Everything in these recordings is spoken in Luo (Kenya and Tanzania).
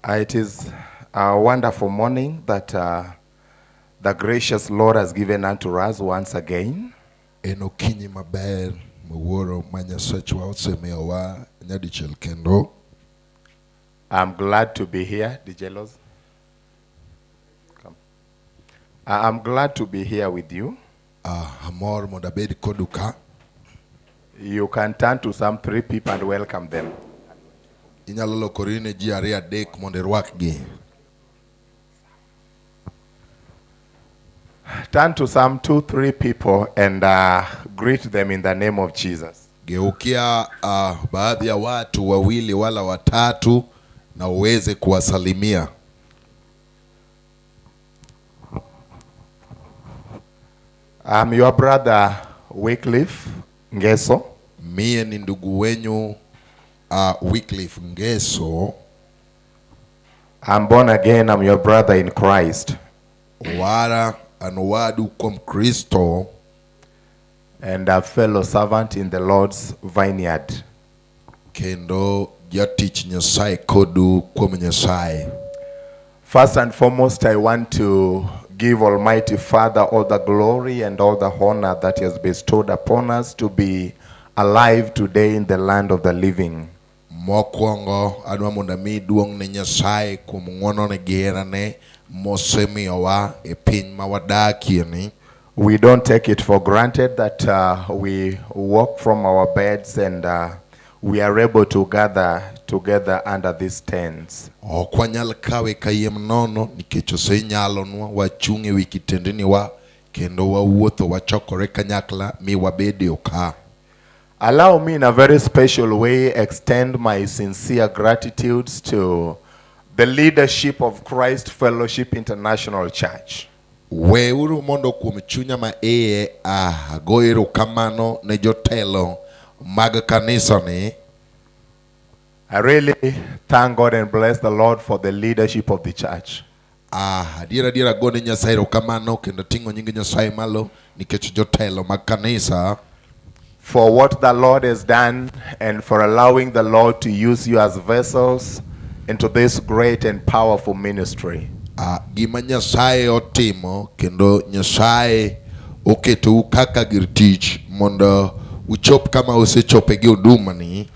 It is a wonderful morning that the gracious Lord has given unto us once again. En okinyi maber miwuoro ma Nyasachwa osemiyowa nyadichiel kendo. I'm glad to be here, Dijelos. Come. I'm glad to be here with you. Ah, amor mondo abed kodu ka. You can turn to some three people and welcome them. Inyalo lokori ne ji ariyo adek mondo irwakgi. Turn to some two, three people and greet them in the name of Jesus. Geukia baadhi ya watu wawili wala watatu na uweze kuwasalimia. I'm your brother Wycliffe Ngeso. Mie ni ndugu wenyu Wycliffe Ngeso. I'm born again. I'm your brother in Christ. Wara anowadu kwa Mkristo. And a fellow servant in the Lord's vineyard. Kendo jatich Nyasaye kodu kuom Nyasaye. First and foremost, I want to give Almighty Father all the glory and all the honor that He has bestowed upon us to be alive today in the land of the living. Mokwongo adwa mondo ami duong' ne Nyasaye kuom ng'wonone gi herane mosemiyowa e piny ma wadakie ni. We don't take it for granted that we walk from our beds and we are able to gather together under these tents. Ok wanyal kawe kayiem nono nikech osenyalonwa wachung' ewi kitendiniwa kendo wawuotho wachokore kanyakla mi wabedo ka. Allow me in a very special way extend my sincere gratitude to the leadership of Christ Fellowship International Church. Weuru mondo kuom chunya ma iye ago erokamano ne jotelo mag kanisani. I really thank God and bless the Lord for the leadership of the church. Adiera adiera go ne Nyasaye erokamano kendo ting'o nying Nyasaye malo nikech jotelo mag kanisa. For what the Lord has done and for allowing the Lord to use you as vessels into this great and powerful ministry. Gima Nyasaye otimo kendo Nyasaye oketou kaka gir tich mondo uchop kama osechope gi hudumani.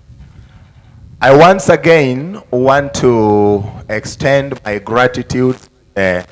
I once again want to extend my gratitude to the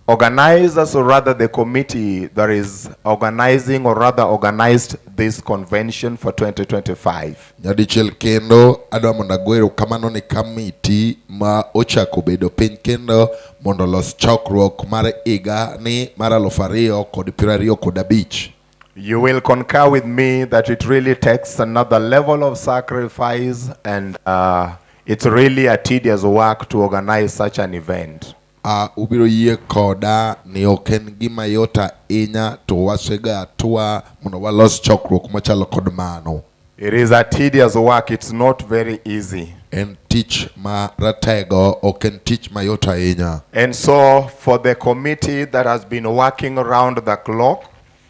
organizers, or rather the committee that is organizing, or rather organized this convention for 2025. Nyadichiel kendo adwa mondo ago erokamano ne kamiti ma ochako bedo piny kendo mondo olos chokruok mar higa ni mar aluf ariyo kod piero ariyo kod abich. You will concur with me that it really takes another level of sacrifice, and it's really a tedious work to organize such an event. Ubiro yie koda ni ok en gima yot ahinya to wasega hatua mondo walos chokruok machalo kod mano. It is a tedious work, it's not very easy. En tich ma ratego, ok en tich mayot ahinya. And so for the committee that has been working round the clock,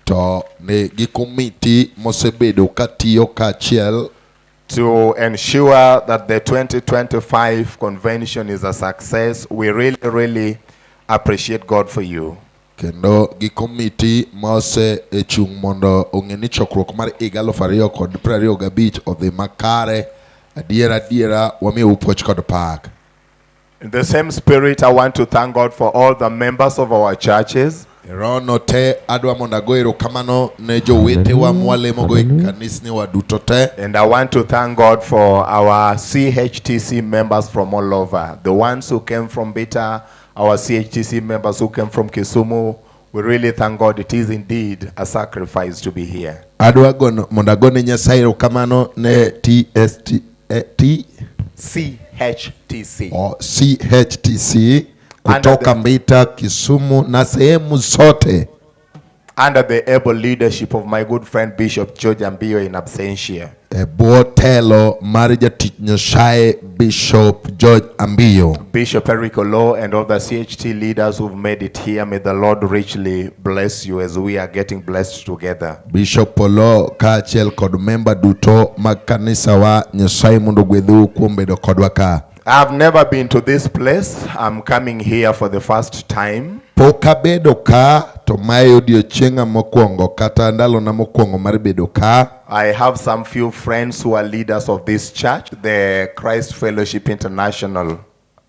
to ne gi komiti mosebedo katiyo kaachiel to ensure that the 2025 convention is a success, we really, really appreciate God for you. Kendo gi komiti mose echung' mondo ong'e ni chokruok mar higa aluf ariyo kod piero ariyo gabich odhi makare, adiera adiera wamiyou puoch kod pak. In the same spirit, I want to thank God for all the members of our churches. Rono te adwa mondo ago erokamano ne jowetewa mwalemogo e kanisniwa duto te. And I want to thank God for our CHTC members from all over. The ones who came from Beta, our CHTC members who came from Kisumu. We really thank God. It is indeed a sacrifice to be here. Adwa mondo agone Nyasaye erokamano ne TST, T? CHTC. O, CHTC kutoka Mbita, Kisumu na sehemu zote. Under the able leadership of my good friend Bishop George Ambiyo in absentia. E bwo telo mar jatich Nyasaye Bishop George Ambiyo. Bishop Eric Olo and all the CHT leaders who've made it here, may the Lord richly bless you as we are getting blessed together. Bishop Olo kaachiel kod memba duto mag kanisa wa, Nyasaye mondo ogwedhu kuom bedo kodwa ka. I've never been to this place. I'm coming here for the first time. Pok abedo ka to mae odiochieng'a mokwongo kata ndalona mokwongo mar bedo ka. I have some few friends who are leaders of this church, the Christ Fellowship International.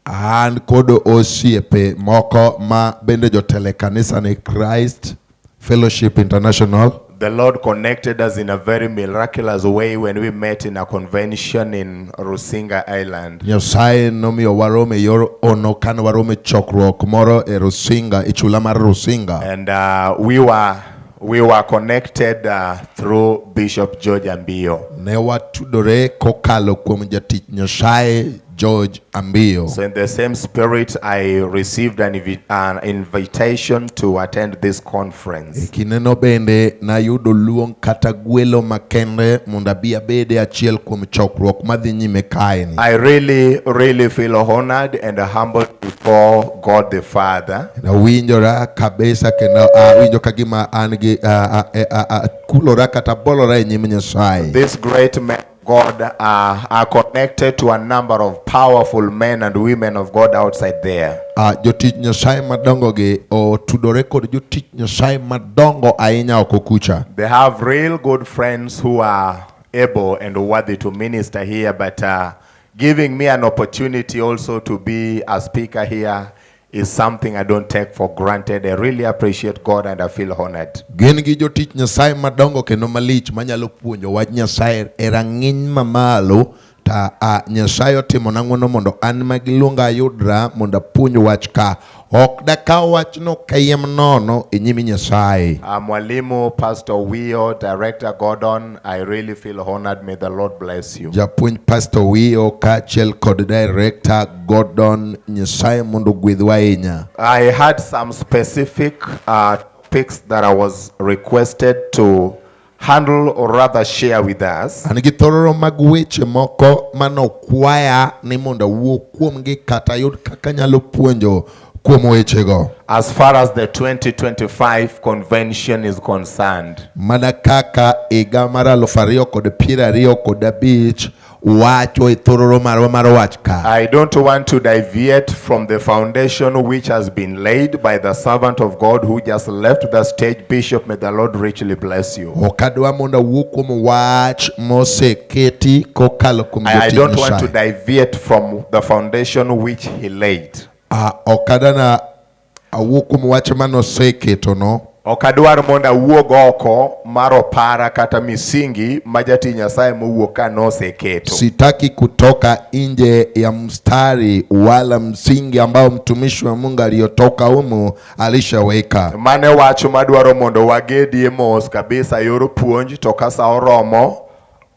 An kod osiepe moko ma bende jotelo e kanisa ni Christ Fellowship International. The Lord connected us in a very miraculous way when we met in a convention in Rusinga Island. Nyasaye nomiyo waromo e yor ono kane waromo e chokruok moro e Rusinga, e chula mar Rusinga. And we were connected through Bishop George Ambio. Ne watudore kokalo kuom jatich Nyasaye George Ambiyo. So, in the same spirit, I received an invitation to attend this E conference. kindeno bende nayudo luong kata gwelo makende mondo abi abede achiel kuom chokruok madhi nyime kaeni. I really, really feel honored and humbled before God the Father. Nawinjora kabisa kendo awinjo ka gima an gi kulora kata bolora e nyim Nyasaye. This great man of God are connected to a number of powerful men and women of God outside there. Jotich Nyasaye madongo gi otudore kod jotich Nyasaye madongo ahinya oko kucha. They have real good friends who are able and worthy to minister here, but giving me an opportunity also to be a speaker here is something I don't take for granted. I really appreciate God and I feel honored. Gin gi jotich Nyasaye madongo kendo malich manyalo puonjo wach Nyasaye e rang'iny mamalo ta Nyasaye otimona ng'wono mondo an ma giluonga ayudra mondo apuonj wach ka. Ok dakaw wachno kayiem nono e nyim Nyasaye. Mwalimu, Pastor Wio, Director Gordon, I really feel honored. May the Lord bless you. Japuonj Pastor Wio kaachiel kod Director Gordon Nyasaye mondo ogwedhwa ahinya. I had some specific topics that I was requested to handle or rather share with us. An gi thororo mag weche moko manokwaya ni mondo awuo kuomgi kata ayud kaka anyalo puonjo kuom wechego. As far as the 2025 convention is concerned. Mana kaka higa mar 2025 wacho e thororo marwa mar wach ka. I don't want to deviate from the foundation which has been laid by the servant of God who just left the stage. Bishop, may the Lord richly bless you. Ok adwa mondo awuo kuom wach moseketi kokalo kuom I jotich don't want to Nyasaye. deviate from the foundation which he laid. Ah, ok adana awuo kuom wach manoseketono. Ok adwar mondo awuog oko mar opara kata misingi ma jatich Nyasaye mowuok ka noseketo. Sitaki kutoka nje ya mstari wala msingi ambao mtumishi wa Mungu aliyotoka humu alishaweka. Mane wach madwaro mondo wagedie mos kabisa yor puonj to ka sa oromo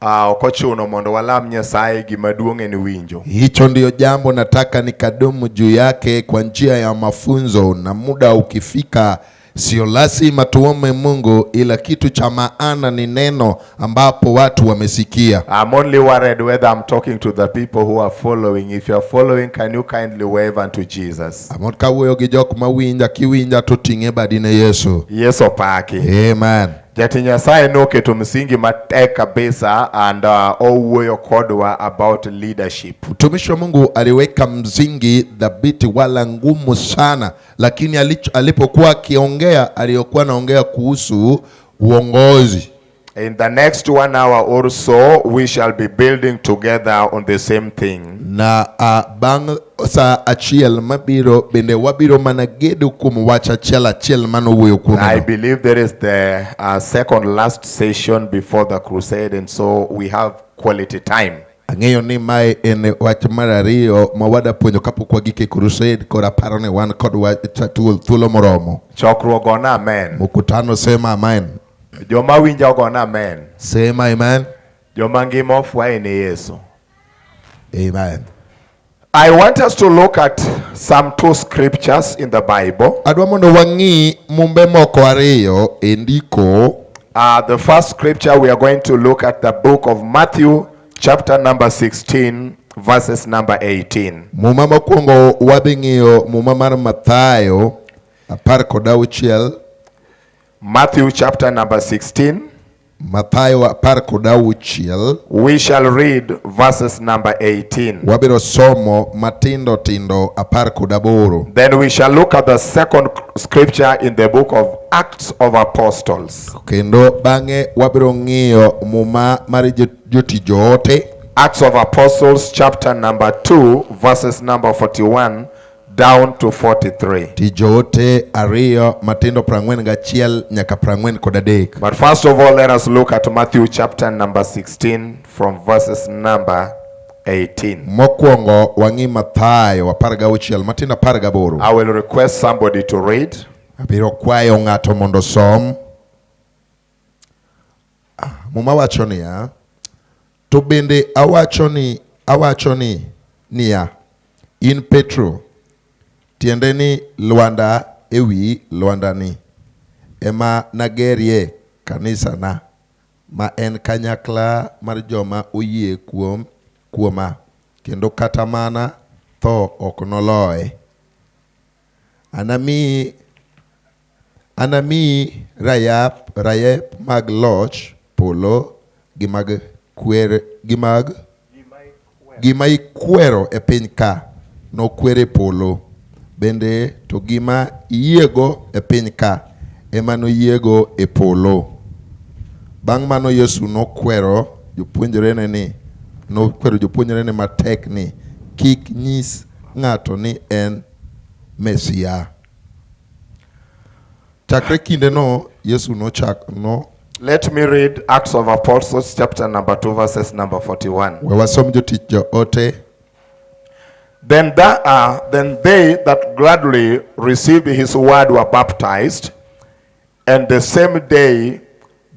ok ochuno mondo walam Nyasaye gima duong' en winjo. Hicho ndiyo jambo nataka nikadumu juu yake kwa njia ya mafunzo, na muda ukifika, sio lazima tuombe Mungu, ila kitu cha maana ni neno ambapo watu wamesikia. I'm only worried whether I'm talking to the people who are following. If you are following, can you kindly wave unto Jesus? Amor kawuoyo gi jok mawinja, kiwinja to ting'e badi ne Yesu. Yesu opaki. Amen. Jatich Nyasaye noketo msingi matek kabisa and owuoyo kodwa about leadership. Mtumishi wa Mungu aliweka msingi dhabiti wala ngumu sana, lakini alipokuwa akiongea, aliyokuwa anaongea kuhusu uongozi. In the next one hour or so, we shall be building together on the same thing. Na bang' sa achiel mabiro bende wabiro mana gedo kuom wach achiel achiel manowuoyo I kuome. believe there is the second last session before the crusade, and so we have quality time. Ang'eyo ni mae en wach mar ariyo ma wada puonjo kapok wagik e crusade koro aparo ni wan kod thuolo moromo. Chokruok gona amen. Mkutano sema amen. Joma winjo gona amen. Sema amen. Joma ngima ofwaye ne Yesu. Amen. I want us to look at some two scriptures in the Bible. Adwa mondo wang'i mumbe moko ariyo e ndiko. The first scripture, we are going to look at the book of Matthew, chapter number 16, verses number 18. Muma mokwongo wadhi ng'iyo muma mar Mathayo 16. Matthew chapter number 16, Mathayo 16. We shall read verses number 18. Wabiro somo matindo tindo 18. Then we shall look at the second scripture in the book of Acts of Apostles. Kendo bang'e wabiro ng'iyo muma mar jotich joote. Acts of Apostles, chapter number 2, verses number 41 down to 43. Tich joote 2 matindo 41 nyaka 43. But first of all, let us look at Matthew chapter number 16 from verses number 18. Mokwongo wang'i Mathayo 16 matindo 18. I will request somebody to read. Abiro kwayo ng'ato mondo osom. Muma wacho niya, to bende awacho ni niya, in Petro, tiende ni lwanda, ewi lwandani ema nagerie kanisana, ma en kanyakla mar joma oyie kuoma, kendo kata mana tho ok noloye. Anamiyi rayep mag loch polo gi mag kwer gi mag gima ikwero e piny ka nokwer e polo bende, to gima iyiego e piny ka ema noyiego e polo. Bang' mano Yesu nokwero jopuonjrene matek ni kik nyis ng'ato ni en Mesia. Chakre kindeno Yesu nochak no Let me read Acts of Apostles, chapter number 2, verses number 41. We wasom Jotich Joote. Then they that gladly received his word were baptized, and the same day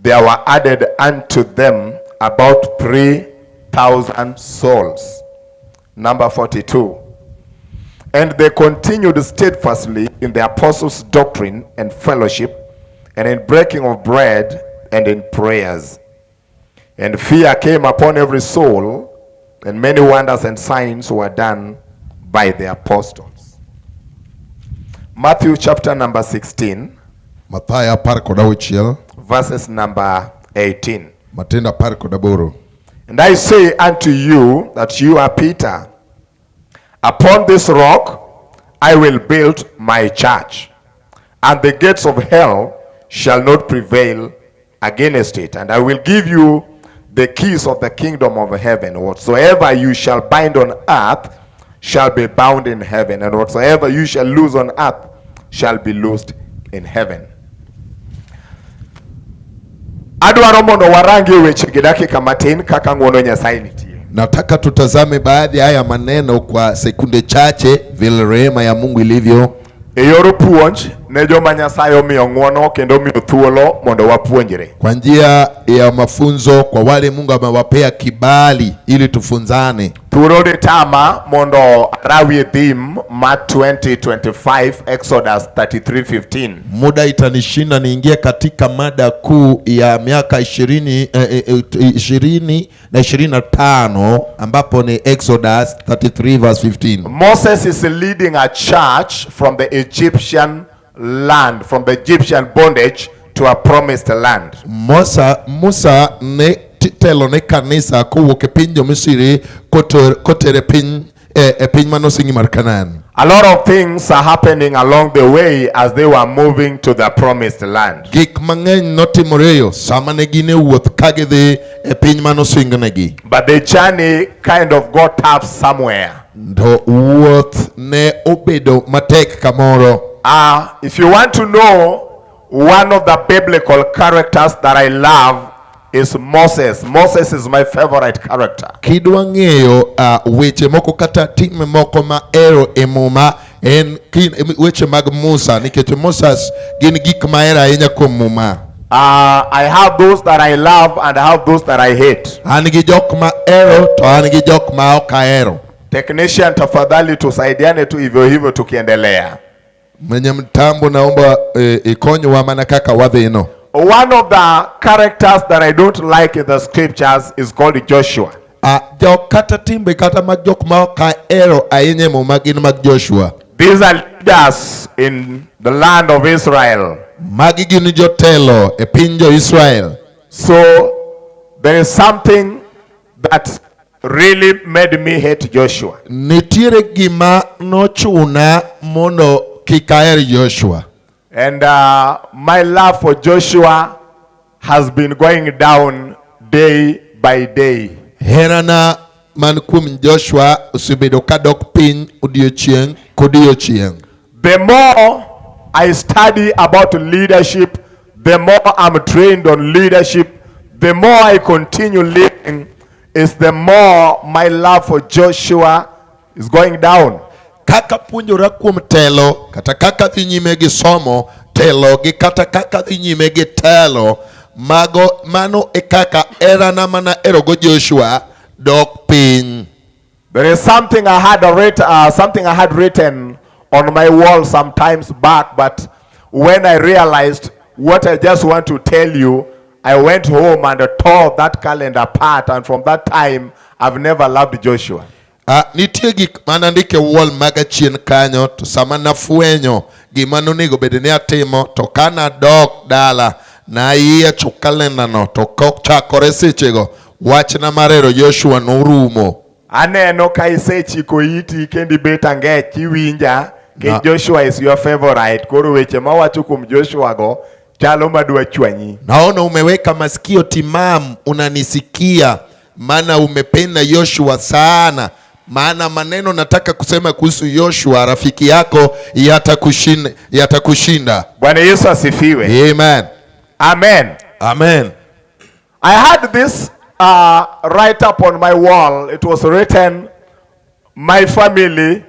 there were added unto them about 3,000 souls. Number 42. And they continued steadfastly in the apostles' doctrine and fellowship, and in breaking of bread and in prayers. And fear came upon every soul, and many wonders and signs were done by the apostles. Matthew chapter number 16, Mathayo 16, verses number 18. Matindo 18. And I say unto you that you are Peter. Upon this rock I will build my church, and the gates of hell shall not prevail against it. And I will give you the keys of the kingdom of heaven. Whatsoever you shall bind on earth shall be bound in heaven, and whatsoever you shall loose on earth shall be loosed in heaven. Adwaro mondo warangie wechegi dakika matin kaka ng'wono Nyasaye nitie. Nataka tutazame baadhi ya haya maneno kwa sekunde chache, vile rehema ya Mungu ilivyo. E yor puonj ne joma Nyasaye omiyo ng'wono kendo omiyo thuolo mondo wapuonjre. Kwa njia ya mafunzo kwa wale Mungu amewapea kibali ili tufunzane. Thuolo ditama mondo arawie theme ma 2025 Exodus 33:15. Muda itanishinda niingie katika mada kuu ya miaka 20 na 25 ambapo ni Exodus 33 verse 15. Moses is leading a church from the Egyptian land, from the Egyptian bondage to a promised land. Musa ne telo ne kanisa kowuok e piny jo-Misri kotere e piny manosingi mar Kanaan. A lot of things are happening along the way as they were moving to the promised land. Gik mang'eny notimore e yo sama ne gin e wuoth ka gidhi e piny manosingnegi. But the journey kind of got tough somewhere. To wuoth ne obedo matek kamoro. If you want to know one of the biblical characters that I love is Moses. Moses is my favorite character. Kidwa ng'eyo weche moko kata time moko ma ero e muma en weche mag Musa, nikech Moses gin gik ma ahero ahinya kuom muma. I have those that I love and I have those that I hate. An gi jok ma ahero to an gi jok ma ok ahero. Technician, tafadhali tusaidiane tu hivyo hivyo tukiendelea. Mwenye mtambo, naomba ikonywa mana kaka wadhino. One of the characters that I don't like in the scriptures is called Joshua. Jok kata timbe kata mag jok ma ok ahero ahinya e muma gin mag Joshua. These are leaders in the land of Israel. Magi gin jotelo e piny jo-Israel. So there is something that really made me hate Joshua. Nitiere gima nochuna mondo kik aher Joshua. And my love for Joshua has been going down day by day. Herana man kuom Joshua osebedo kadok piny odiochieng' kodiochieng'. The more I study about leadership, the more I'm trained on leadership, the more I continue living, is the more my love for Joshua is going down. Kaka puonjora kuom telo kata kaka dhi nyime gi somo telo gi kata kaka dhi nyime gi telo mago mano e kaka herana mana erogo Joshua dok piny. There is something I had written on my wall some times back, but when I realized what I just want to tell you, I went home and tore that calendar apart, and from that time, I've never loved Joshua. Ah, nitie gik manandike wall maga chien kanyo to sama nafwenyo gima nonego bed ni atimo to kanadok dala nayiecho kalendano to kochakore sechego wachna mar hero Joshua norumo. Aneno ka isechiko iti kendo ibet angech iwinja ke Na- Joshua is your favorite. Koro weche mawacho kuom Joshua go chalo madwa chwanyi. Naona umeweka masikio timamu, unanisikia, maana umependa Yoshua sana. Maana maneno nataka kusema kuhusu Yoshua rafiki yako yatakushinda, yatakushinda. Bwana Yesu asifiwe. Amen. Amen. Amen. I had this write up on my wall. It was written, "My family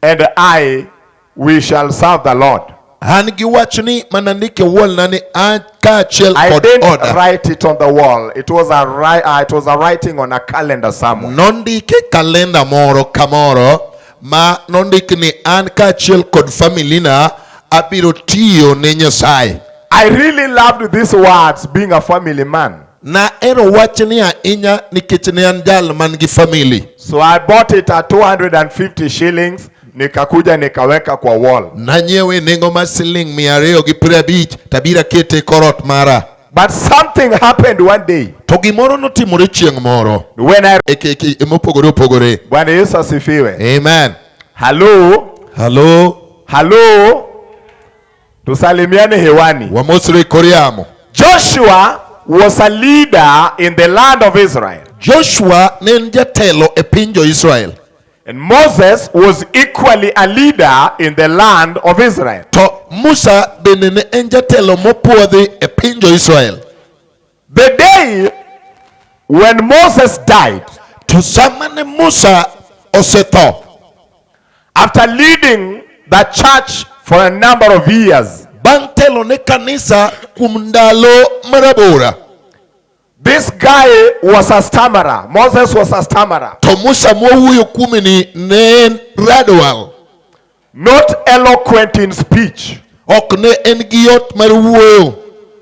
and I, we shall serve the Lord." An gi wachni manandike wall na ni an kaachiel I kod didn't oda. Write it on the wall. It was a writing on a calendar somewhere. Nondike kalenda moro kamoro ma nondik ni an kaachiel kod familina abiro tiyo ne Nyasaye. I really loved these words, being a family man. Nahero wachni ahinya nikech ne an jal man gi family. So I bought it at 250 shillings. Nikakuja nikaweka kwa wall. Nanyiewe e nengo mar siling 250 tabiro akete e kor ot mara. But something happened one day To gimoro notimore chieng' moro when I e mopogore opogore. Bwana Yesu asifiwe. Amen. Hello, Halo. Hello. Tusalimiane hewani. Wamosre e kor yamo. Joshua was a leader in the land of Israel. Joshua ne en jatelo e piny jo-Israel. And Moses was equally a leader in the land of Israel. To Musa bende ne en jatelo mopuodhi e piny jo-Israel. The day when Moses died, To sama ne Musa osetho, after leading the church for a number of years, bang' telo ne kanisa kuom ndalo marabora, this guy was a stammerer. Moses was a stammerer. To Musa mwawuoyo kuome ni ne en radwal. Not eloquent in speech. Ok ne en gi yot mar wuoyo.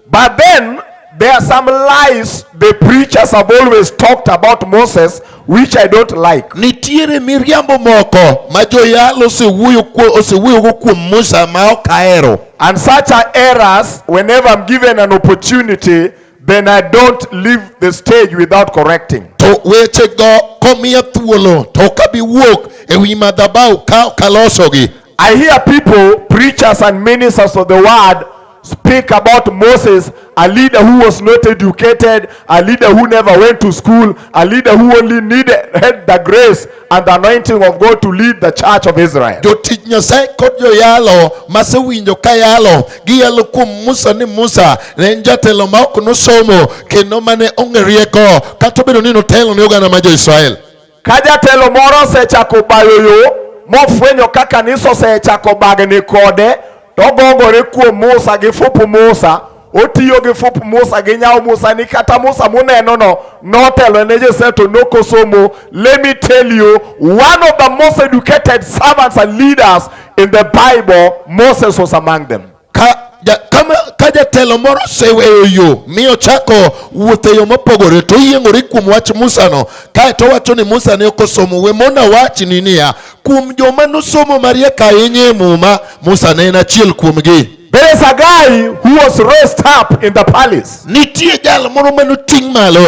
But then there are some lies the preachers have always talked about Moses, which I don't like. Nitiere miriambo moko ma joyalo osewuoyogo kuom Musa ma ok ahero. And such are errors, whenever I'm given an opportunity, then I don't leave the stage without correcting. To wechego komiya thuolo to ok abi wuok e wi madhabahu ka ok alosogi. I hear people, preachers and ministers of the word, speak about Moses, a leader who was not educated, a leader who never went to school, a leader who only needed had the grace and the anointing of God to lead the church of Israel. Jotich Nyasaye kod joyalo masewinjo ka yalo giyalo kuom Musa ni Musa ne en jatelo ma ok nosomo kendo mane onge rieko kata obedo ni notelo ne oganda mar jo-Israel. Ka jatelo moro osechako bayo yo mofwenyo ka kanisa osechako bagni kode to ogogore kuom Musa gi fup Musa otiyo gi fup Musa gi nyawo Musa ni kata Musa muneno no notelo ne Jose to nokosomo. Let me tell you, one of the most educated servants and leaders in the Bible, Moses was among them. Ka, ja, kama, ka jatelo moro oseweyo yo mi ochako wuotho e yo mopogore to oyieng'ore kuom wach Musa no kaeto owacho ni Musa ne ok osomo we mondo awachni niya kuom joma nosomo mariek ahinya e muma Musa ne en achiel kuomgi. There There is a guy who was raised up in the palace. Nitie jal moro manoting' malo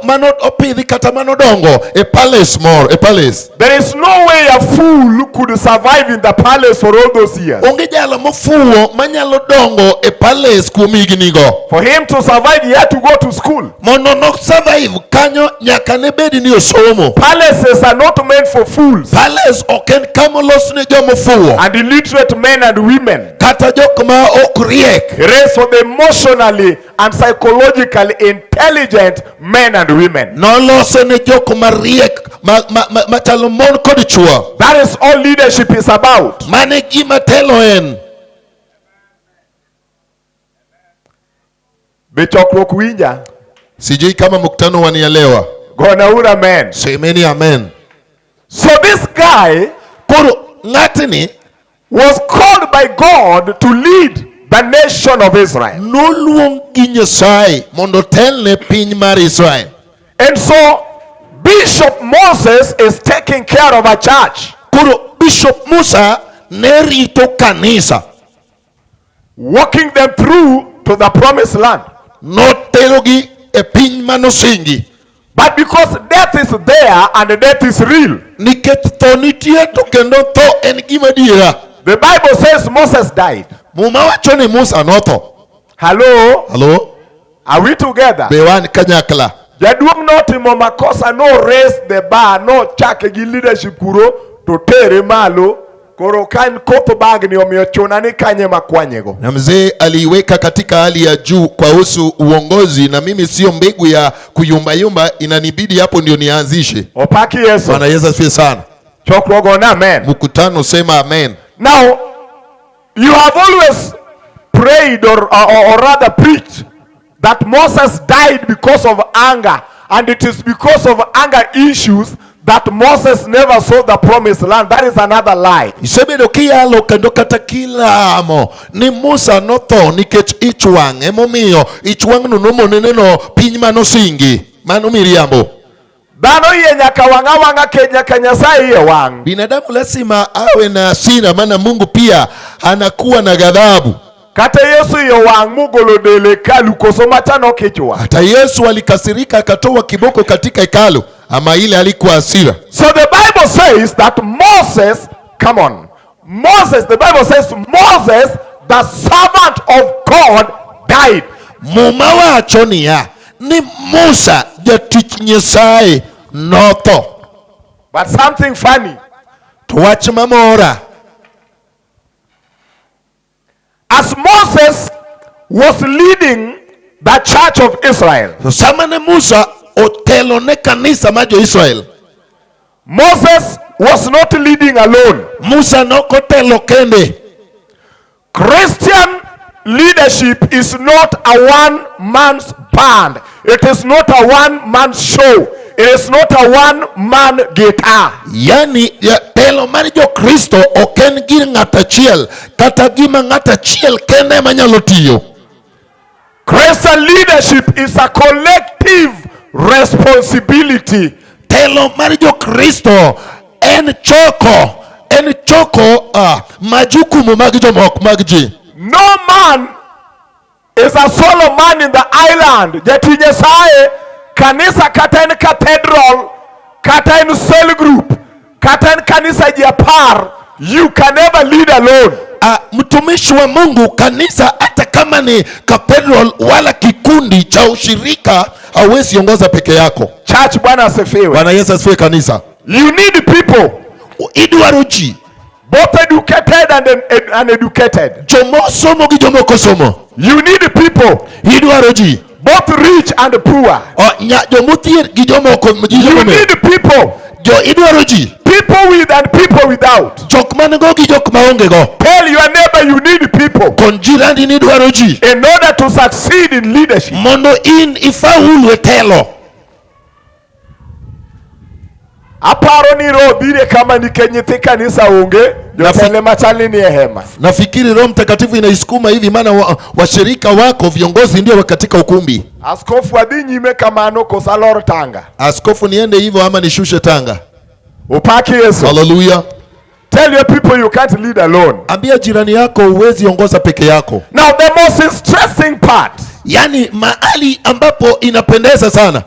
mano opidhi kata manodongo e palace moro e palace. There is no way a fool could survive in the palace for all those years. Onge jal mofuwo manyalo dongo e palace kuom higni go. For him to survive, he had to go to school. Mondo no survive kanyo nyaka ne bed ni osomo. Palaces are not meant for fools Palace ok en kama olos ne jomofuwo and illiterate men and women. Kata jok ma ok riek. It is for the emotionally and psychologically intelligent men and women. Nolose ne jok mariek machalo mon kod chuo. That is all leadership is about. Mano e gima telo en. Be chokruok winja? Sijui kama mkutano wanielewa. Gonauru amen. Semeni amen. So this guy Koro ng'atni was called by God to lead the nation of Israel. Noluong gi Nyasaye mondo otelne piny mar Israel. And so Bishop Moses is taking care of a church, Koro Bishop Musa ne rito kanisa. Walking them through to the promised land. Noterogi e piny manosingi. But because death is there and death is real, Nikech tho nitie to kendo tho en gima diera. The Bible says Moses died. Muma wacho ni Musa notho. Hello? Halo? Are we together? Be wan kanyakla? Jaduong' notimo makosa, no raise the bar, nochake gi leadership kuro to tere malo koro ka en koth bagni omiyo chuna ni kanye makwanyego. Na mzee aliiweka katika hali ya juu kwa husu uongozi, na mimi sio mbegu ya kuyumbayumba, inanibidi hapo ndio nianzishe. Opaki Yesu. Bwana Yesu asifiwe sana. Chokruok gone amen. Mkutano sema amen. Now, you have always prayed or rather preached that Moses died because of anger, and it is because of anger issues that Moses never saw the promised land. That is another lie. Isebedo kiyalo kendo kata kilamo ni Musa notho nikech ich wang' emomiyo ich wang'no nomone neno piny manosingi. Mano miriambo. Dhano iye nyaka wang' awang'a ke nyaka Nyasaye iye wang'. Binadamu lazima awe na hasira, maana Mungu pia anakuwa na ghadhabu. Kata Yesu iye wang' mogolo del e hekalu koso macha nokichwa. Hata Yesu alikasirika akatoa kiboko katika hekalu, ama ile alikuwa hasira. So the Bible says that Moses, come on, Moses, the Bible says Moses, the servant of God, died. Muma wacho niya ni Musa jatich Nyasaye notho. But something funny, To wach mamora, as Moses was leading the church of Israel, to sama ne Musa otelo ne kanisa mar jo-Israel, Moses was not leading alone. Musa nokotelo kende. Christian leadership is not a one man's band. It is not a one man show. It is not a one man guitar. Yani ya, telo mar jokristo ok en gir ng'ato achiel kata gima ng'ato achiel kende ema nyalo tiyo. Christian leadership is a collective responsibility. Telo mar jokristo en choko majukumu mag jomoko mag ji. No man is a solo man in the island. Jatich Nyasaye, kanisa kata en cathedral, kata en cell group, kata en kanisa ji 10, you can never lead alone. Mtumishi wa Mungu, kanisa hata kama ni cathedral wala kikundi cha ushirika, hauwezi ongoza peke yako. Church, Bwana asifiwe. Bwana Yesu asifiwe kanisa. You need people, Idwaro ji both educated and uneducated. Jomosomo gi jomok osomo. You need people, Idwaro ji both rich and poor. O, jomothier gi jomoko gi You jomomer. need people, Jo idwaro ji people with and people without. Jok man go gi jok maonge go. Tell your neighbor you need people Kon jirani ni idwaro ji in order to succeed in leadership. Mondo in ifaulu e telo. Aparo ni roho bire kama nikech nyithi kanisa onge, jotelo machal ni nie hema. Nafikiri Roho Mtakatifu inaisukuma hivi, maana washirika wako viongozi ndio katika ukumbi. Askofu adhi nyime kamano koso alor Tanga? Askofu, niende hivyo ama nishushe tanga? Opaki Yesu. Haleluya. Tell your people you can't lead alone. Ambia jirani yako huwezi ongoza peke yako. Now, the most interesting part, Yaani mahali ambapo inapendeza sana,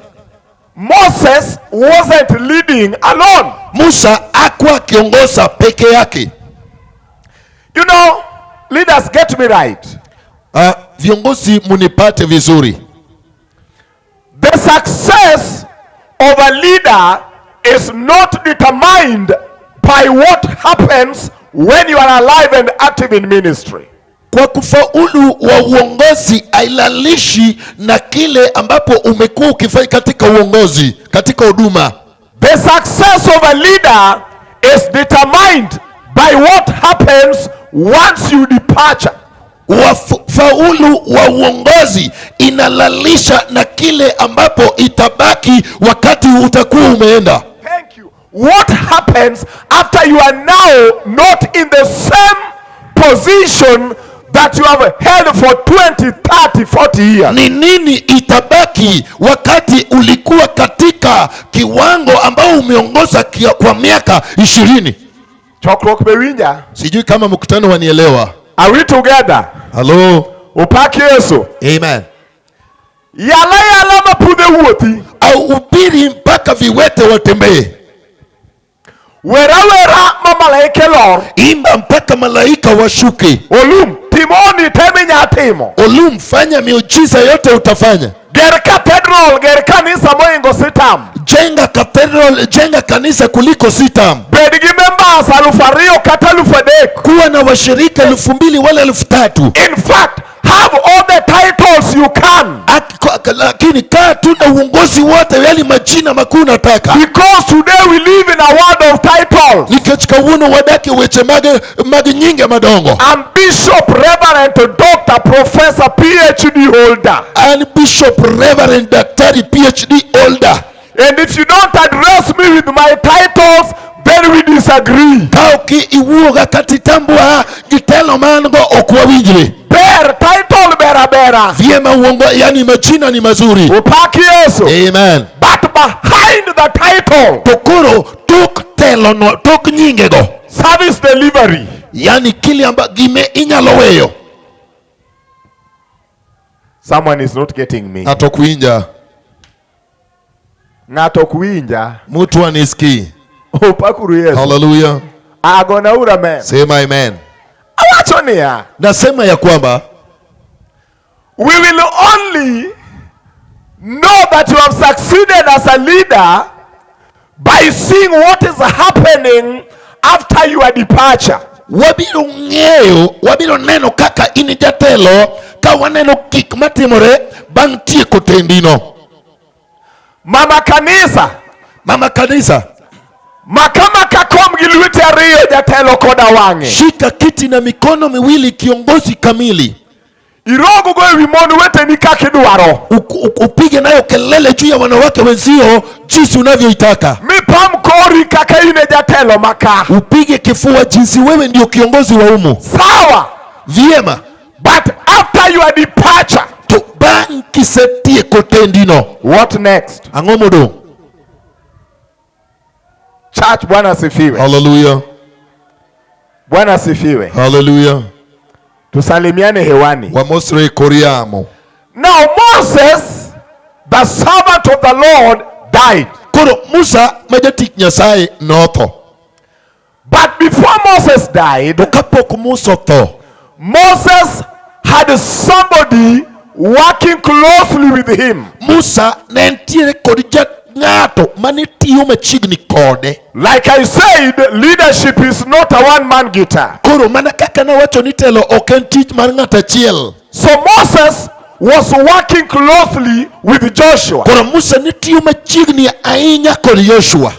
Moses wasn't leading alone. Musa hakuwa akiongoza peke yake. Leaders, get me right. Viongozi munipate vizuri. The success of a leader is not determined by what happens when you are alive and active in ministry. Kwa kufaulu wa uongozi hailalishi na kile ambapo umekuwa ukifanya katika uongozi, katika huduma. The success of a leader is determined by what happens once you departure. Wafaulu wa uongozi inalalisha na kile ambapo itabaki wakati utakuwa umeenda. Thank you. What happens after you are now not in the same position that you have held for 20, 30, 40 years? Ni nini itabaki wakati ulikuwa katika kiwango ambao umeongoza kwa miaka 20? Chokruok be winja. Sijui kama mkutano wanielewa. Are we together? Halo. Opak Yesu. Amen. Yala yala mapudhe wuothi. Au ubiri mpaka viwete watembee. Wera wera ma malaike lor. Imba mpaka malaika washuke. Olum timoni te minya timo. Olum, fanya miujiza yote utafanya. Ger cathedral, ger kanisa moingo sitam. Jenga cathedral, jenga kanisa kuliko sitam. Bed gi members 2,000 kata 3,000. Kuwa na washirika 2,000 wala 3,000. In fact, have all the titles you can. Lakini kaa tu na uongozi wote, yani majina makuu nataka. Because today we live in a world of titles. Nikech kawuono wadak e weche mag nyinge madongo. I'm bishop, reverend, doctor, professor, PhD holder. An bishop, reverend, daktari, PhD holder. And if you don't address me with my titles, then we disagree. Ka ok iwuoga kata itambua gi telo ma an go ok wawinjre. Ber, title bera bera. Vyema uongo, yani majina ni mazuri. Opak Yesu. Amen. But behind the title, To koro tok telo no, tok nyingego. Service delivery. Yani kile amba gime inyalo weyo. Someone is not getting me. Ng'ato ok winja. Ng'ato ok winja. Mtu anisikii. Opakuru Yesu. Hallelujah. Agona amen. Sema amen. Awacho niya. Nasema ya kwamba we will only know that you have succeeded as a leader by seeing what is happening after your departure. Wabiro ng'eyo, wabiro neno kaka in jatelo ka waneno gik matimore bang' tieko tendino. Mama kanisa, Mama kanisa, maka maka kom gi lwete ariyo jatelo koda wang'e. Shika kiti na mikono miwili, kiongozi kamili. Irogo go ewi mon weteni kaka idwaro. Upige nayo kelele juu ya wanawake wenzio jinsi unavyoitaka. Mipam kori kaka in e jatelo maka. Upige kifua jinsi wewe ndio kiongozi wa umu. Sawa. Vyema. But after your departure, To bang' kisetieko tendino. What next? Ang'o modong'? Church, Bwana asifiwe. Hallelujah. Bwana asifiwe. Hallelujah. Tusalimiane hewani. Wamosre koriamo. Now Moses, the servant of the Lord, died. Koro Musa ma jatich Nyasaye notho. But before Moses died, To kapok Musa otho, Moses had somebody working closely with him. Musa ne nitiere kod ja ng'ato mane tiyo machiegni kode. Like I said, leadership is not a one-man guitar. Koro mana kaka nawacho ni telo ok en tich mar ng'ato achiel. So Moses was working closely with Joshua. Koro Musa ne tiyo machiegni ahinya kod Joshua.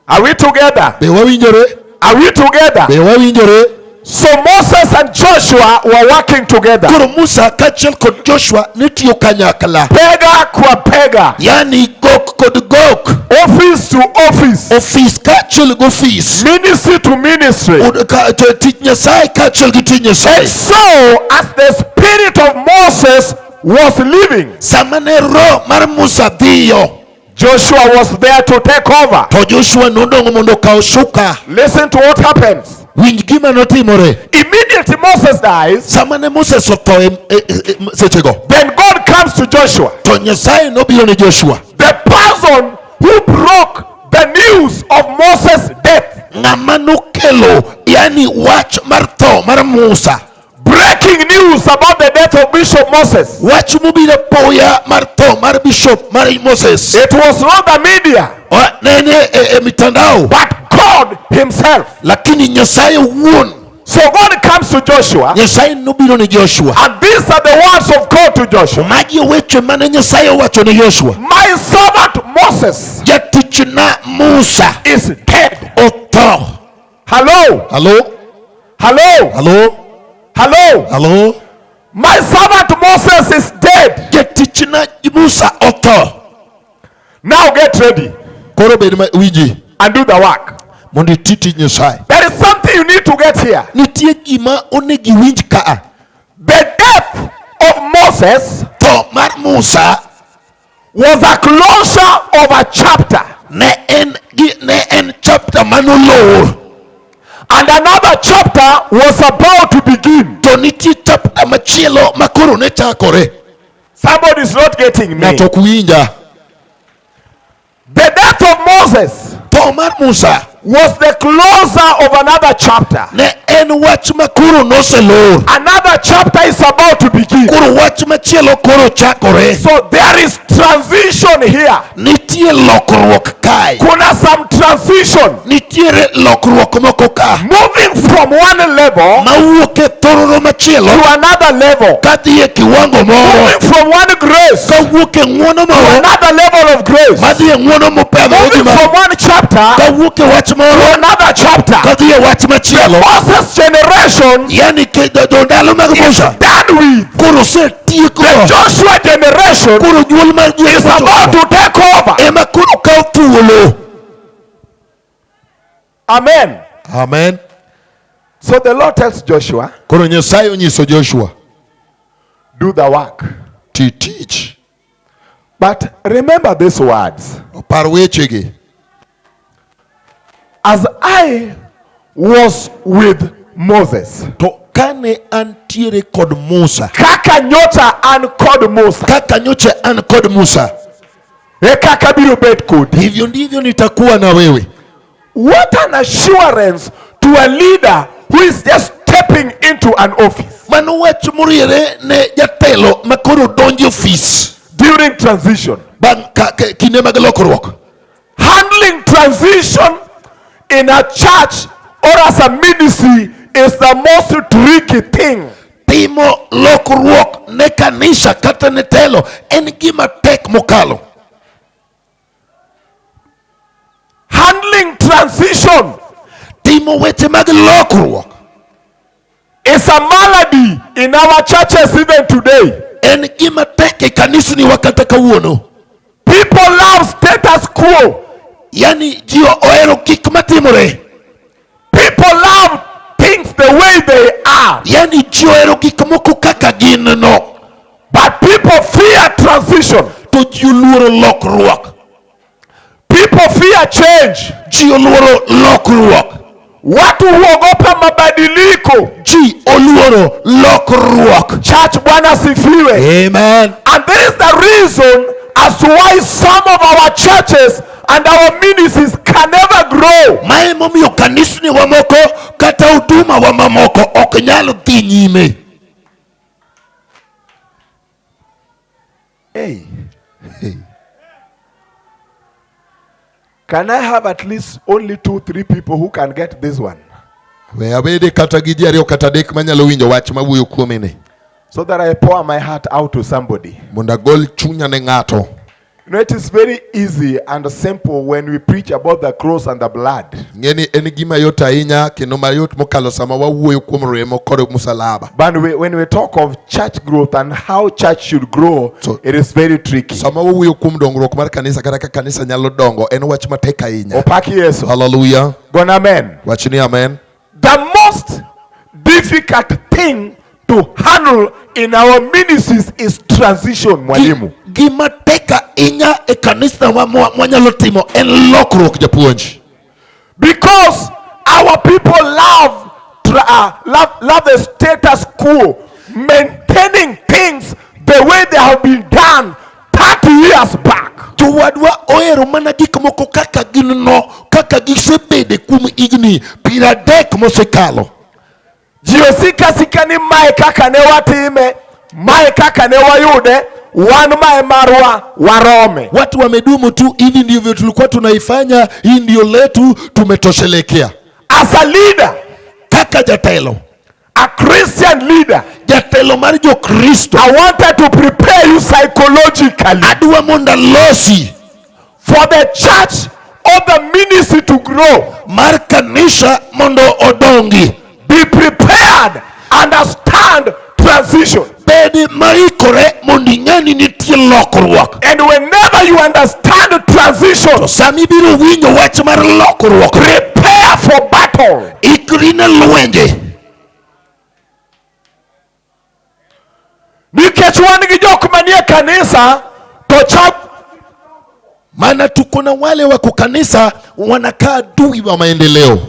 Are we together? Be wawinjore? Are we together? Be wawinjore? So Moses and Joshua were working together. Koro Musa kaachiel kod Joshua ne tiyo kanyakla. Bega kwa bega. Yani gok kod gok. Office to office. Ofis kaachiel gi ofis. Ministry to ministry. To tich Nyasaye kaachiel gi tich Nyasaye. And so as the spirit of Moses was living, Sama ne roho mar Musa dhiyo, Joshua was there to take over. To Joshua nodong' mondo okaw shuka. Listen to what happens. Winj gima notimore. Immediately Moses dies, Sama ne Moses otho e sechego, then God comes to Joshua. To Nyasaye nobiro ne Joshua. The person who broke the news of Moses' death. Ng'ama nokelo yani wach mar tho mar Musa. Breaking news about the death of Bishop Moses. Wach mobiro apoya mar tho mar bishop mar Moses. It was not the media, Ne en e mitandao, but God Himself. Lakini Nyasaye wuon. So God comes to Joshua, Nyasaye nobiro ne Joshua. And these are the words of God to Joshua. Magi e weche mane Nyasaye owacho ne Joshua. My servant Moses Jatichna Musa is dead. Otho. Hello, Halo, hello, halo, hello. Halo. My servant Moses is dead. Jatichna Musa otho. Now get ready Koro bed ma winji and do the work. Mondo iti tij Nyasaye. There is something you need to get here. Nitie gima onego iwinj kaa. The death of Moses Tho mar Musa was a closure of a chapter. Ne en chapter manolor. And another chapter was about to begin. To nitie chapter machielo ma koro ne chakore. Somebody is not getting me. Ng'ato ok winja. The death of Moses Tho mar Musa was the closer of another chapter. Ne en wach ma koro noselor. Another chapter is about to begin. Koro wach machielo koro chakore. So there is transition here. Nitie lokruok kae. Kuna some transition. Nitiere lokruok moko ka. Moving from one level Mawuok e thororo machielo to another level. Kadhi e kiwango moro. Moving from one grace Kawuok e ng'uono to moro another level of grace. madhi e ng'uono mopedhore Moving gi malo. from one chapter Kawuok e wach to moro another chapter. kadhi e wach machielo. Moses generation Yani ndalo mag is Musa done with. Koro osetieko. The Joshua generation Koro nyuol mar is about to take over. Ema koro kawo thuolo. Amen. Amen. So the Lord tells Joshua, Koro Nyasaye onyiso Joshua, do the work. Ti tich. But remember these words. Par wechegi. As I was with Moses. To kane antiere kod Musa. Kaka nyocha an kod Musa. Kaka nyocha an kod Musa. E kaka biro bet kodi. Hivyo ndivyo nitakuwa na wewe. What an assurance to a leader who is just stepping into an office Mano wach moriere ne jatelo makoro donjo ofis during transition. Bang' kinde mag lokruok. Handling transition in a church or as a ministry is the most tricky thing. Timo lokruok ne kanisa kata ne telo en gima tek mokalo. Handling transition Timo weche mag lokruok is a malady in our churches even today. En gima tek e kanisni wa kata kawuono. People love status quo. Yani ji ohero gik matimore. People love things the way they are. Yani ji ohero gik moko kaka gin no. But people fear transition. To ji oluoro lokruok. People fear change. Ji oluoro lokruok. Watu huogopa mabadiliko. Ji oluoro lokruok. Church, Bwana asifiwe. Amen. And there is the reason as to why some of our churches and our ministries can never grow. Mae momiyo kanisni wa moko kata huduma wa mamoko ok nyal dhi nyime. Hey. Can I have at least only two, three people who can get this one? We abede kata gi ji ariyo kata adek manyalo winjo wach mawuoyo kuome ni. So that I pour my heart out to somebody. Mondo agol chunya ne ng'ato. It is very easy and simple when we preach about the cross and the blood. Ng'eni en gima yot ahinya kendo mayot mokalo sama wawuoyo kuom remo kod musalaba. But when we talk of church growth and how church should grow, it is very tricky. Sama wawuoyo kuom dongruok mar kanisa kata ka kanisa nyalo dongo en wach matek ahinya. Opaki Yesu. Hallelujah. Gona amen. Wach ni amen. The most difficult thing to handle in our ministries is transition, mwalimu. Gima tek ahinya e kanisa wa mwanyalo timo en lokruok japuonj. Because Our people love the status quo, maintaining things the way they have been done 30 years back. Jowadwa ohero mana gik moko kaka gin no, kaka gisebede kuom higni 30 mosekalo. Ji osika sika ni mae kaka ne watime, mae kaka ne wayude, wan mae marwa warome. Watu wamedumu tu, hivi ndivyo tulikuwa tunaifanya, hii ndio letu, tumetoshelekea. As a leader, Kaka jatelo, a Christian leader, jatelo mar Jokristo, I wanted to prepare you psychologically adwa mondo alosi for the church or the ministry to grow. Mar kanisa mondo odongi. Be prepared, understand transition. Bed maikore mondo ing'e ni nitie lokruok. And whenever you understand transition, To sama ibiro winjo wach mar lokruok, prepare for battle. Ikri ne lwenje. Nikech wan gi jok manie kanisa to chak Maana tuko na wale wako kanisa wanakaa adui wa maendeleo.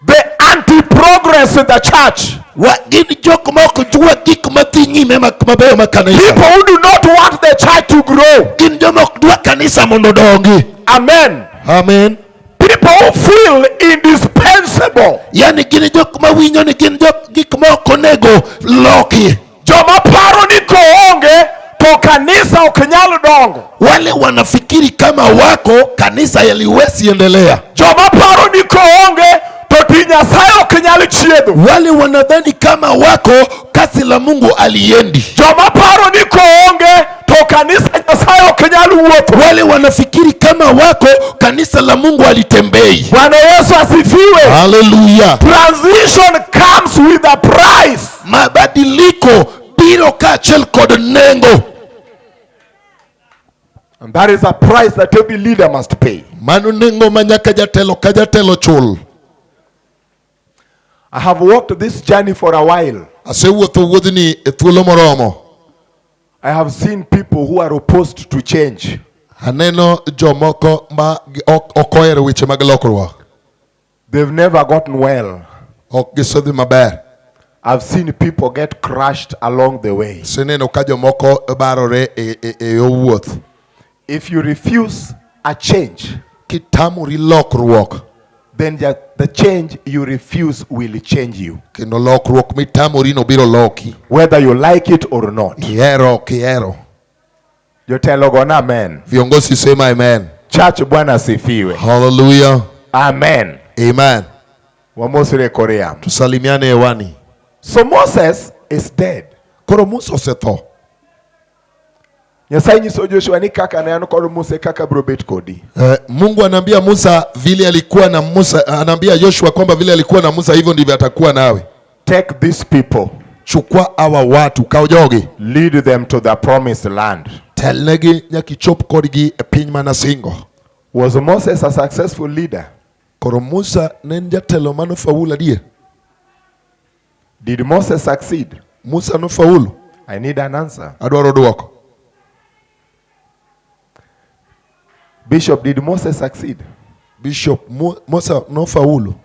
The anti-progress in the church. Wa, gin jok ma ok dwa gik madhi nyime mabeyo ma kanisa. People who do not want the church to grow. Gin joma ok dwa kanisa mondo odongi. Amen. Amen. People who feel indispensable. Yani gin jok ma winjo ni gin jok gik ma ok onego loki. Joma paro ni koonge to kanisa ok nyal dongo. Wale wanafikiri kama wako kanisa haliwezi endelea. Joma paro ni koonge to tich Nyasaye ok nyal chiedho. Wale wanadhani kama wako kazi la Mungu aliendi. Joma paro ni koonge to kanisa Nyasaye ok nyal wuotho. Wale wanafikiri kama wako kanisa la Mungu alitembei. Bwana Yesu asifiwe. Haleluya. Transition comes with a price. Mabadiliko biro kaachiel kod nengo. And that is a price that every leader must pay. Mano nengo ma nyaka jatelo ka jatelo chul. I have walked this journey for a while. Asewuotho wuodhni e thuolo moromo. I have seen people who are opposed to change. Aneno jomoko ma ok ohero weche mag lokruok. They've never gotten well. Ok gisedhi maber. I've seen people get crushed along the way. Aseneno ka jomoko barore e yo wuoth. If you refuse a change, Kitamori lokruok, then the change you refuse will change you. Kendo lokruok mitamori no biro loki. Whether you like it or not. Ihero ok ihero. Jotelo gona amen. Viongozi sema amen. Church, Bwana asifiwe. Hallelujah. Amen. Amen. Wamosre korea. Tusalimiane hewani. So Moses is dead. Koro Musa osetho. Nyasaye nyiso Joshua ni kaka ne an kod Musa e kaka biro bet kodi. Mungu anaambia Musa vile alikuwa na Musa, anaambia Joshua kwamba vile alikuwa na Musa hivyo ndivyo atakuwa nawe. Take these people. Chukua hawa watu kaw jogi. Lead them to the promised land. Telnegi nyaka ichop kodgi e piny manasingo. Was Moses a successful leader? Koro Musa ne en jatelo manofaulu adier? Did Moses succeed? Musa nofaulu? I need an answer. Adwaro duoko. Bishop, did Moses succeed? Bishop, Musa nofaulu?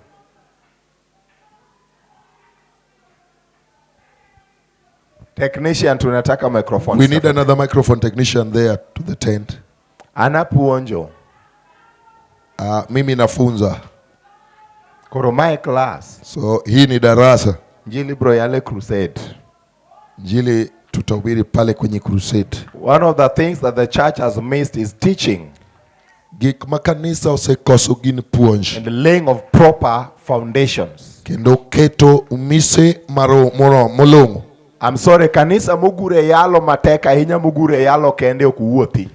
Technician, tunataka microphone. We need another microphone technician there to the tent. Anapuonjo. Mimi nafunza. Koro mae class. So hii ni darasa. Njili bro yale crusade. Njili tutahubiri pale kwenye crusade. One of the things that the church has missed is teaching. Gik ma kanisa osekoso gin puonj. And the laying of proper foundations. Kendo keto mise molong'o. I'm sorry, kanisa mogure yalo matek ahinya mogure yalo kende ok wuothi.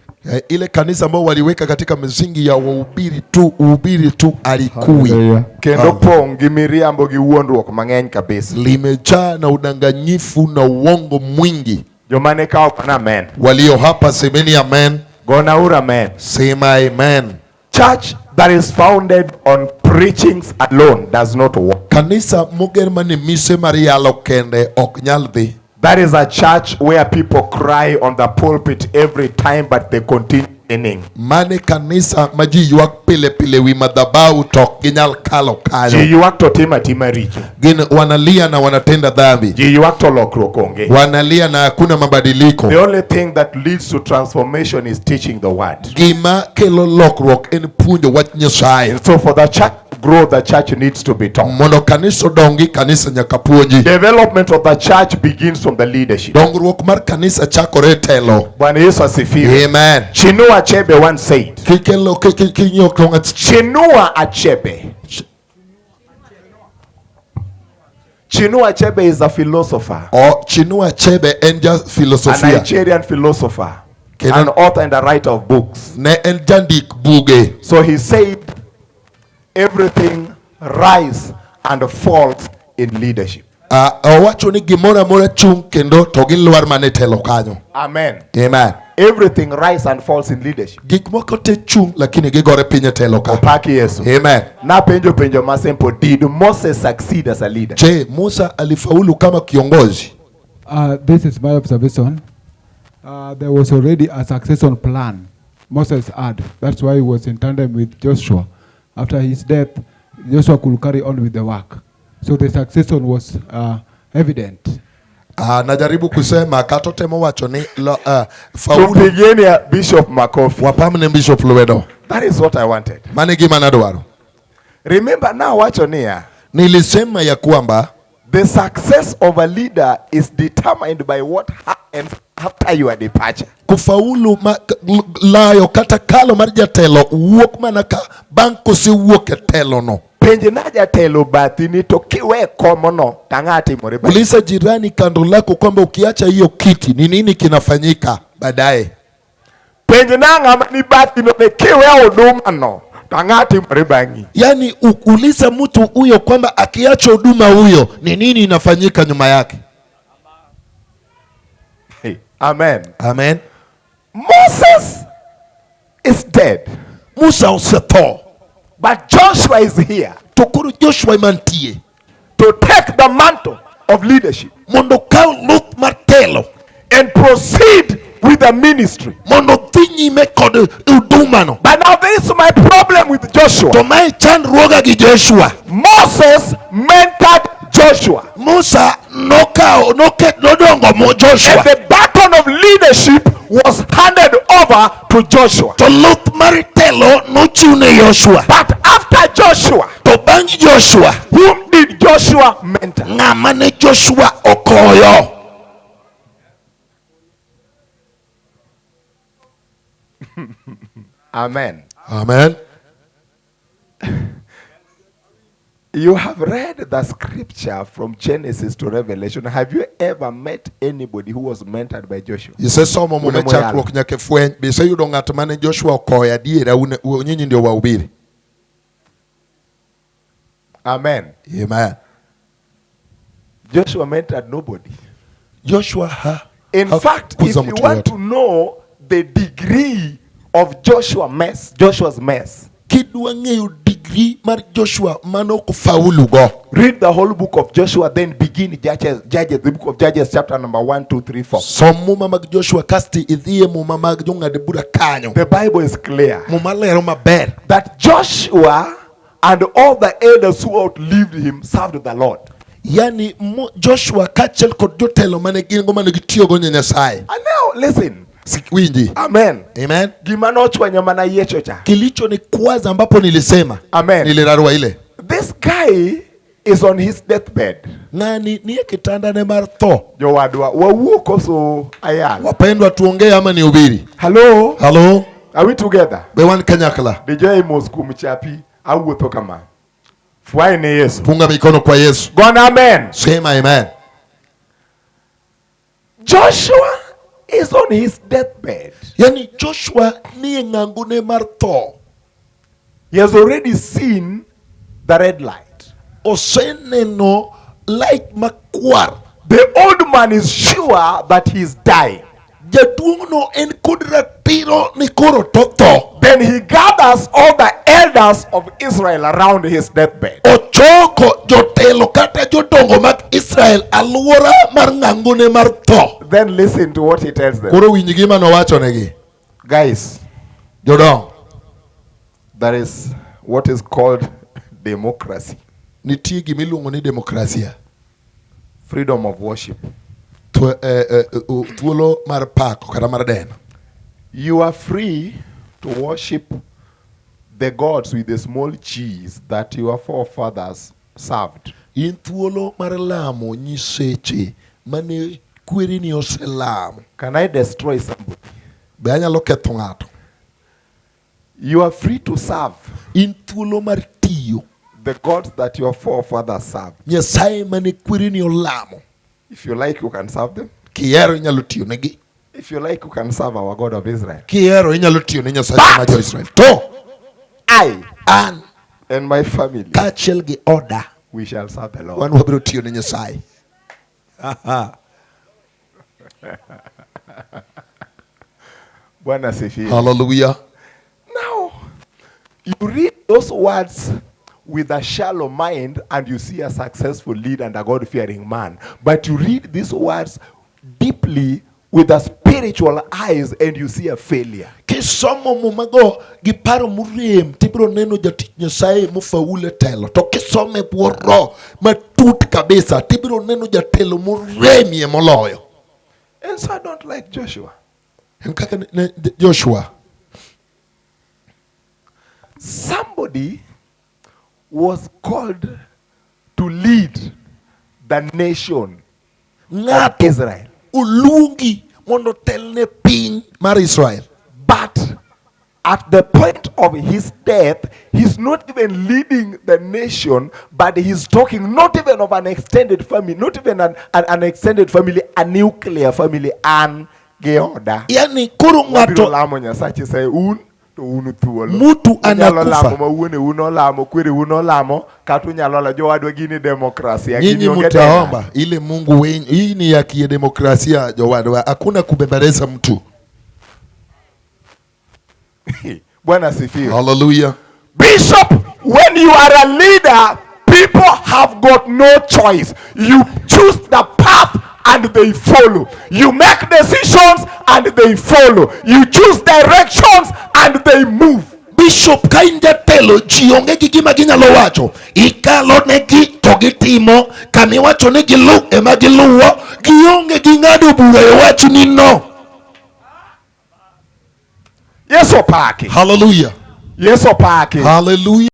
Ile kanisa ambao waliweka katika misingi ya wahubiri tu, uhubiri tu alikui. Hallelujah. Kendo pong' gi miriambo gi wuondruok mang'eny kabisa. Limejaa na udanganyifu na uongo mwingi. Joma ne ka ok amen. Walio hapa semeni amen. Gonauru amen. Sema amen. Church that is founded on preachings alone does not work. Kanisa moger mane mise mar yalo kende ok nyal dhi. That is a church where people cry on the pulpit every time, but they continue ining. Mane kanisa ma ji ywak pile pile wi madhabahu to ok ginyal kalo kanyo. Ji ywak to timo atima richo. Gin wanalia na wanatenda dhambi. Ji ywak to lokruok onge. Wanalia na hakuna mabadiliko. The only thing that leads to transformation is teaching the word. Gima kelo lokruok en puonjo wach Nyasaye. And so for the church to grow, the church needs to be taught. Mondo kanisa odongi, kanisa nyaka puonji. Development of the church begins from the leadership. Dongruok mar kanisa chakore e telo. Bwana Yesu asifiwe. Amen. Chinua Achebe once said, Kikelo king'iyo Chinua Achebe. Chinua Achebe is a philosopher. O Chinua Achebe en ja A filosofia. Nigerian philosopher. Kendo- An author and a writer of books. Ne en jandik buge. So he said, everything rise and falls in leadership. Owacho ni gimoro amora chung' kendo to gilwar mana e telo kanyo. Amen. Amen. Everything rise and falls in leadership. Gik moko te chung' lakini gigore piny e telo ka. Opaki Yesu. Amen. Napenjo penjo ma simple. Did Moses succeed as a leader? Je, Musa alifaulu kama kiongozi? This is my observation. There was already a succession plan Moses had. That's why he was in tandem with Joshua. After his death, Joshua could carry on with the work. So the succession was evident. Najaribu kusema kata otemo wacho ni faulu. Tupigieni Bishop makofi. Wapamne Bishop lwedo. That is what I wanted. Mano e gima nadwaro. Remember now wacho niya. Nilisema ya kwamba the success of a leader is determined by what happens after your departure. Kufaulu ma, layo kata kalo mar jatelo wuok mana ka bang' kosewuok e telo no. Penj na jatelo bathi ni to kiwe komono to ang'o timore bang'e? Uliza jirani kando lako kwamba ukiacha hiyo kiti ni nini kinafanyika baadaye. Penj na ng'ama ni bathi no ni kiwe huduma no to ang'o timore bang'i? Yaani uliza mtu huyo kwamba akiacha huduma huyo ni nini inafanyika nyuma yake. Hey, amen. Amen. Moses is dead. Musa osetho. But Joshua is here. To koro Joshua mantie. To take the mantle of leadership. Mondo kaw luth mar telo. And proceed with the ministry. Mondo dhi nyime kod huduma no. But now this is my problem with Joshua. To mae chandruoga gi Joshua. Moses mentored Joshua. Musa nokawo, nodongo mo Joshua. And the baton of leadership was handed over to Joshua. To luth mar telo nochiw ne Joshua. But after Joshua, to bang' Joshua, whom did Joshua mentor? Ng'ama ne Joshua okoyo? Amen. Amen. You have read the scripture from Genesis to Revelation. Have you ever met anybody who was mentored by Joshua? Isesomo Muma Une moyalo. chakruok nyaka e fweny. Be iseyudo ng'at mane Joshua okoyo adiera? Nyinyi ndio wahubiri. Amen. Amen. Joshua mentored nobody. Joshua ha. In fact, if hakukuza you mtu want yoyote. to know the degree of Joshua's mess, Kidwa ng'eyo degree mar Joshua mano ok ofaulu go. Read the whole book of Joshua, then begin Judges, the book of Judges, chapter number 1, 2, 3, 4. Som muma mag Joshua kasti idhiye muma mag jong'ad bura kanyo. The Bible is clear. Muma lero maber. That Joshua and all the elders who outlived him served the Lord. Yani Joshua kaachiel kod jotelo mane gin go mane gitiyogo ne Nyasaye. And now listen. Winji. Amen. Amen. Gima nochwanyo mana yiecho cha. Kilicho ni kwanza ambapo nilisema. Amen. Nilirarua ile. This guy is on his deathbed. Ng'ani nie kitanda ne mar tho. Jowadwa, wawuo koso ayal. Wapendwa, tuongee ama nihubiri? Hello? Hello? Are we together? Be wan kanyakla. DJ mos kuom chapi awuotho kama. Fwai ne Yesu. Punga mikono kwa Yesu. Gona amen. Sema amen. Joshua is on his deathbed. Yani Joshua nie ng'ango ne mar tho. He has already seen the red light. Oseneno light makwar. The old man is sure that he is dying. Jaduong'no en kod ratiro ni koro to tho. Then he gathers all the elders of Israel around his deathbed. Ochoko jotelo kata jodongo mag Israel aluora mar ng'angone mar tho. Then listen to what he tells them. Koro winj gima nowachonegi. Guys, Jodongo. There is what is called democracy, Nitie gimiluongo ni demokrasia. Freedom of worship. Thuolo mar pako kata mar deno. You are free to worship the gods with the small cheese that your forefathers served. In thuolo mar lamo nyiseche mane kwereni oselamo. Can I destroy somebody? Be anyalo ketho ng'ato? You are free to serve In thuolo mar tiyo the gods that your forefathers served. Nyasaye mane kwereni olamo. If you like, you can serve them. Kihero inyalo tiyo negi. If you like, you can serve our God of Israel. Kihero inyalo tiyo ne Nyasaye ma jo-Israel. To I an and my family, kaachiel gi oda we shall serve the Lord. Wan wabiro tiyo ne Nyasaye. Bwana asifiwe. Hallelujah. Now, you read those words with a shallow mind and you see a successful leader and a God-fearing man. But you read these words deeply with a spiritual eyes and you see a failure. Kisomo mumago gi paro morem tibiro neno jatich Nyasaye mofaul e telo to kisome bwo roho matut kabisa tibiro neno jatelo moremie moloyo. And so I don't like Joshua. En kaka ne Joshua. Somebody was called to lead the nation of Ng'ato Israel. Oluongi mondo telne piny mar Israel. But at the point of his death, he's not even leading the nation, but he's talking not even of an extended family, not even an extended family, a nuclear family, an gi oda. Yani koro Wabiro ng'ato lamo Nyasache se un to un thuolo. Mutu Unyalo anakufa. lamo ma wuone un olamo, kwere un olamo, kata unyalo lamo jowadwa gini demokrasia. Nyinyi Gini onge mtaomba ile Mungu wenyu. Hii ni ya kidemokrasia jowadwa, hakuna kubembeleza mtu. Tena. Bwana asifiwe. Hallelujah. Bishop, when you are a leader, people have got no choice. You choose the path and they follow. You make decisions and they follow. You choose directions and they move. Bishop, ka in jatelo ji onge gi gima ginyalo wacho ikalo negi to gitimo kamiwacho ni gilu ema giluwo gionge gi ng'ado bura e wachni no. Yesu opaki. Hallelujah. Yesu opaki. Hallelujah.